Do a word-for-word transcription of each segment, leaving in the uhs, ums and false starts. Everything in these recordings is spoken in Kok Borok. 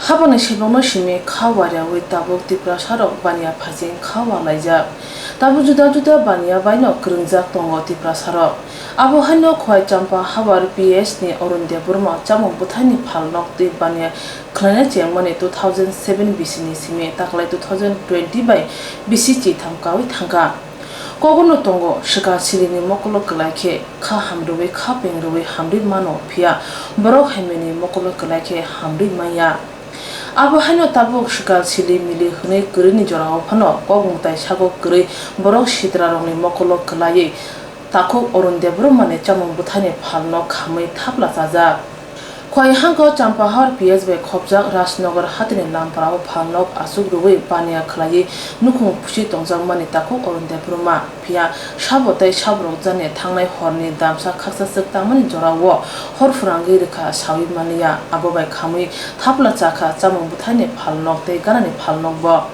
Habangni sebokno simi kha wariawi tabuk Tiprasarok baniya phaising kha walaijak. Tabuk juda juda baniya baino kwrwngjak tongo Tiprasarok. Abo haino Khowai Champa Hawar P S ni Arun Debbarma chamung bwthaini phalnok twi baniya khlaina chengmani two thousand seven bisini simi taklai two thousand twenty bai bisi chitham kawi thangkha. Kogono tongo, swkang silini mokolo kwlai khe kha hamrwui, kha pengrwui hamrwi mano, phiya borok haimani mokolo kwlai khe hamrwi manya. Abo haino tabuk swkang sili mili hwnwi kwrwini jorao phano kok mwtai sago kwrwi borok sitrarokni mokolo kwlaiwi takhuk Arun Debbarmani chamung bwthaini phalnok khamwi thapla chajak. Khowai hangko Champahar P S bai khopjak Rajnagar hatini Lamparao phalnok achuk rwui baniya khlaiwi nukhung pusi tongjakmani takhuk Arun Debbarma. Phiya sabo tei saborok jani thangnai horni damsa khaksa swk tangmani jorao hor phwrangwi rwkha saui manliya, abo bai khamwi thapla chakha chamung bwthaini phalnok tei ganani phalnokbo.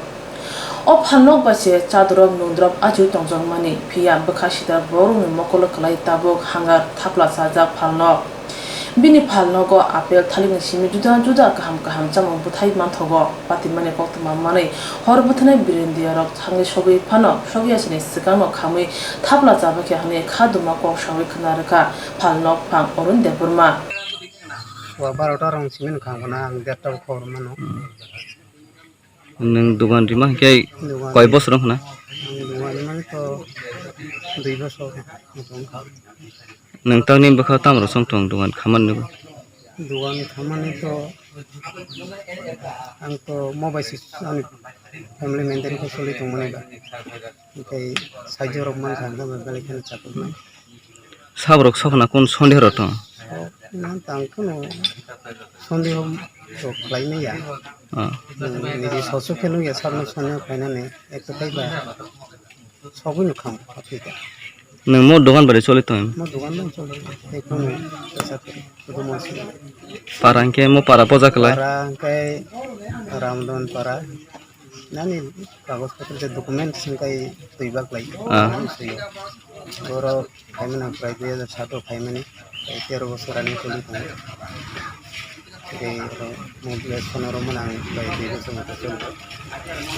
O phalnok bai se chadorok nungdrop ajiui tongjakmani, phiya bwkha sitrak borokni mokolo kwlai tabuk hangar thapla chajak phalnok. Bini phalnogo apple, thalikni simi juda juda kaham kaham chamung bwthai manthogo. Patimani koktwma manwi hor bwthanai birindiyarok thangwi sogwi phano sokyasini swkangno khamwi thapla chabakhe hwnwi kha duma kok saui khna rwkha phalnok phang Arun Debbarma. Wa barota rong simi nokha ang khna ang derta bo khobor mano. Nwng dogan rima hinkhe Dogan koi ri- bosor wngkha na? Ang dogan rimani to dui bosor wngkha. Nwng tangni bwkha tamo rw song tong dogan khamani bo? Dogan khamani to ang to mobile se ani family maintain khe choli tongmani ba. Tei saijo rok mankha ang khe belai kheno chakuknai. Saborok sokna kun sondeho rok tong? Sok, nang tang kheno sondeho rok khlai maya. Ah. Niji sosu khe nungya sakno sondeho khlainani ekto kaiba sogwi no kham aphi ta. Nwng mo dogan bai choli tong? Mo dogan bai choli tong. Tei kheno kasa kudu monsi. Para hwnkhe mo para poja kwlai? Para hwnkhe Ramdon para. Nani kagoj potro je documents hwnkhe twi bak lai. Ah. Nani swiyo. Borok phaimani ang prai dui hajar sato phaimani. Tei tero bosor ani choli tongo. Tei oro mobile phone oro mwnang bai dui bosor motha choli.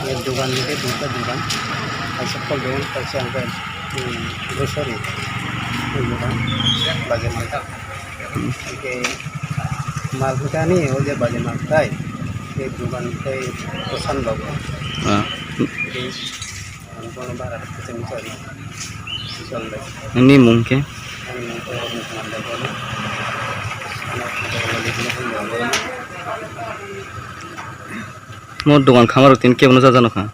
Ye dogan ni khe duita dogan. Kaisa phol dogan, kaisa ang khe, um, grocery. Phol dogan. Bajar motha. Hingke mal hwnkhe ani o je baje ma khlai, tei dogan tei bwsan rok. Ah. Tei ang bono bara kwchwng chari. Chwng bai. Nini mung khe? Ani mung khe Arun Kumar Debbarma. Ano Debbarma ni mung khe Debbarma. Mo dogan khamar tin kebo no jaja no kha?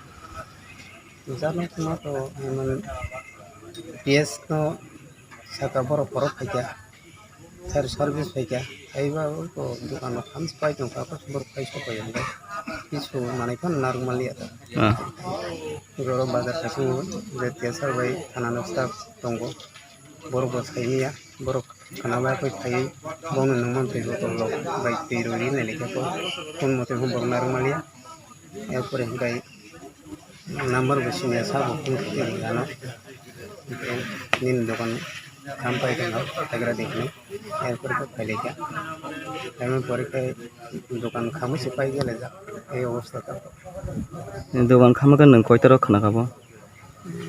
Jano kuma to, emon P S no saka borok borok phaikha, sar service phaikha, phaiba to dukano kham pai tongkha, borok phai sopai hwnkhai kisu manwi phano narwk manliya ta. Ah. Borok bazar kaisingo je T S R bai thanano staff tongo, borok bo saimanya, borok khana bai phai phaiwi bono nangmani twi botol rok bai twi rwrwi nailai kha, kun mote borok narwk manliya. Erpore hwnkhe number bo siniya sabo phone khe twi rwgano. Nini dokan ham pai kheno hagra di kheno. Erpore khe phailaikha. Phaimani pore khe dokan khamwi se pai gelaijak. Ei obostha ta. Dokan khamwi khe nwng koita rok khna kha bo?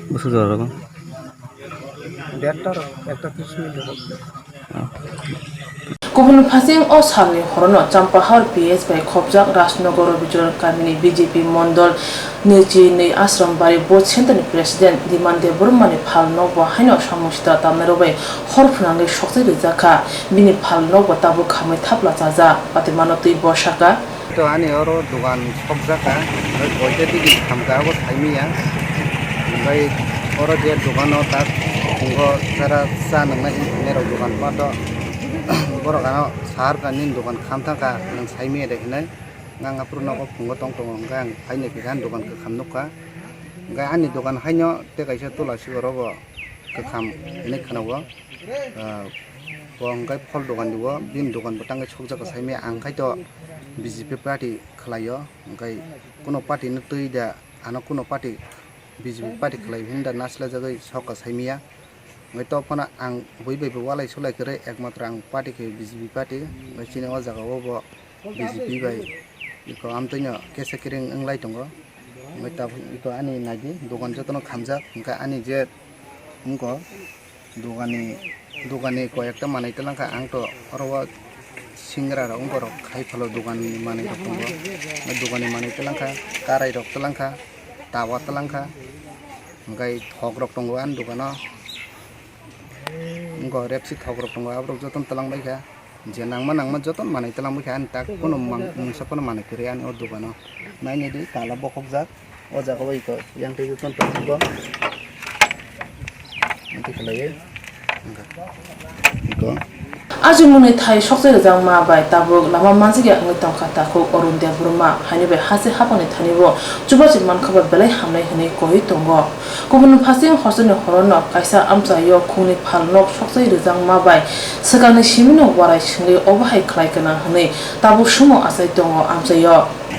Bwswk jora rogo? Derta rok, ekta tris minute rok. Kubun phasing o salni horono Champahar P S bai khopjak Rajnagar Robijor kamini B J P mondol nwichi nwi Ashram Bari Booth Centre ni President Diman Debbarma ni phalno bo haino samung sitra tamnairok bai hor phwnangwi sokchai rijak kha. Bini phalno bo tabuk khamwi thapla chajak, patimano twi bosaka. To ani oro dogan sokjak kha, omo koita bini khamka abo saimanya. Hwnkhe oro je dogano tak tongo, jara cha nwngnai hinwi tongnairok dogan pato. Borok ano sahar kha nini dogan kham thangkha, nwng saimanya de hinwi. Nang aphuru nogo phungo tong tongo, hwnkhe ang phainai khe ani dogan kwkham nukha. Hwnkhe ani dogan haino tei kaisa tola si oro bo kwkham hinwi khwnago. Ah, bo hwnkhe phol dogan di o, bini dogan bo tangwi sokjak kha saimanya, ang khaito B J P party khlaio, hwnkhe kuno party no twi da, ano kuno party, B J P party khlai hinda nasilajagwi sok kha saimanya. Hwnkhe to phano ang bui bai bo walai sulai kwrwi, ekmatro ang party khe B J P party, hwnkhe chini o jaga o bo B J P bai Iko amtwino kesa kiring wnglai tongo. Omo tabuk iko ani naidi dogan jotono khamjak, hwnkhe ani je wngkha dogani, dogani koi ekta manwi twlangkha, ang to oro o singra rok wngkha rok khai phalo dogan ni manwi rok tongo, dogan ni manwi twlangkha, karai rok twlangkha, tawa twlangkha, hwnkhe thok rok tongo ani dogano, wngkha repsi thok rok tongo, aborok jotono twlangbaikha. Je nangma nangma joto manwi twlangwi kha ani tak phano mang-, mungsa phano manwi kwrwi ani o dogano. Nainidi tala bokhokjak o jaga o iko yang twi joto tongkho. Amtwi khlaiwi wngkha. Iko. Ajimungni thai sokchai rijak ma bai tabuk lama manjak ya wngwi tongkha takhuk Arun Debbarma haini bai hase haphangni thani bo chubachu mankha bai belai hamnai hwnwi koi tongo. Kubun phasing hostelni horono kaisa amchaio khungni phalnok sokchai rijak ma bai swkangni simino warai swngwi obo hai khlai kana hwnwi tabuk sumo achai tongo amchaio.